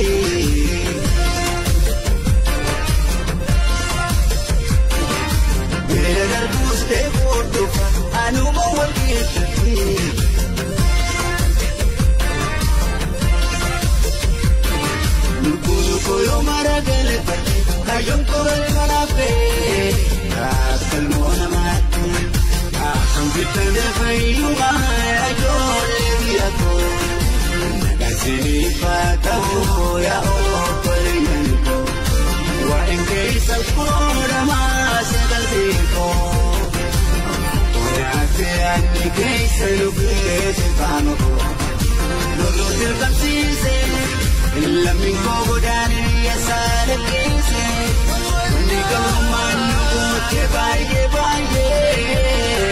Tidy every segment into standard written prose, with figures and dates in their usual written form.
irratti. Beela darbuus deebuu dhufa anuma wal keessatti. Lubbuun koo mara galfate kaayyoon koo galma fee akkalmoo namaatti akkam bitame fayyumaa ijoollee biyya koo nagaan ta'uu yaa obboleeyyan koo waa'een keessa koodamaa sagaltee koo nyaatee ani keessa lubbeesse faana koo loluu dirqamsiisee. Lammiin koo godaanee yaasaan keesse wanni galumaan nu gootee baay'ee baay'ee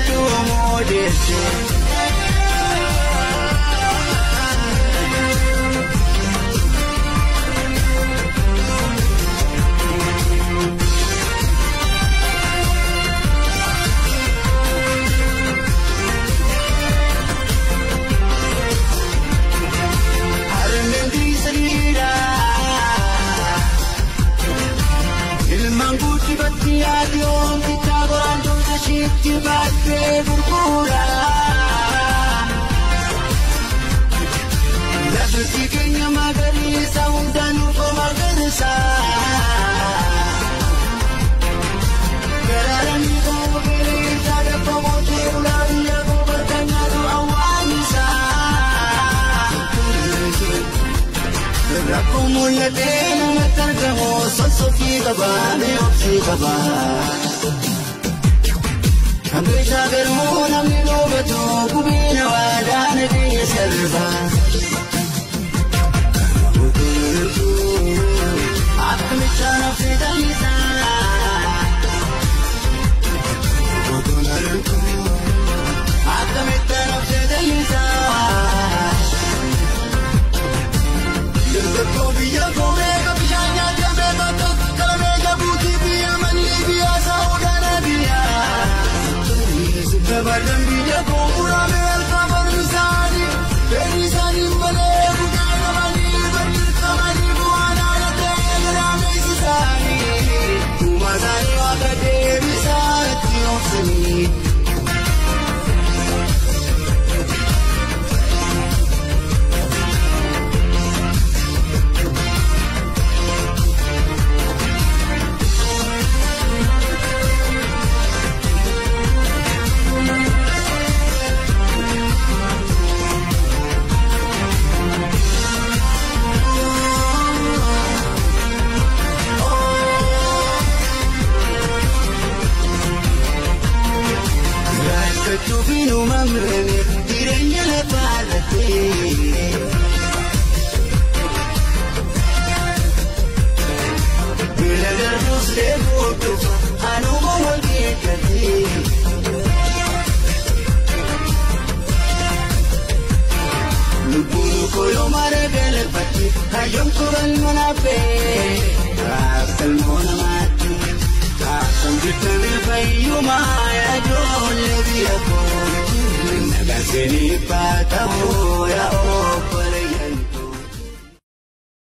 duumoo deesse. Yaadiyoon bittaa goraantoota shiitti baattee gurgura. Lafti keenya magariisa hundaan nuufoo magariisa. Garaaraan koo qilleensa lafa mootee ulaa biyya koo bakka nyaatu awwaanisa. Rakkoo mul'atee namatti argamu sosochii qabaa mi'oobsii qabaa. Hambisaa garuu namni dubbatu gubiina waadaa nageenya sarbaa. Akkamitti nafsi ta'isaa. Akkamitti nafsi ta'isaa. Biyya koomee bishaan nyaatee beekatu kalamee jabuutii biyya manni biyya Saawud Arabiyaa. Gabaadhaan biyya koo muraamee alkaafan isaanii fedhii isaanii malee guddaa qabanii barreeffamanii bu'aan haala ta'ee garaameessi isaanii. Dhuma isaanii waaqa deebisaa itti oofsanii. Jireenya lafaa irratti. Beela darbuus deebuu dhufa anuma wal keessatti. Lubbuun koo mara galfatti kaayyoon koo galma naafee akkalmoo namaatti akkam bitame fayyumaa ijoollee biyya koo. Nagaan siniif haa ta'uu yaa obboleeyyan.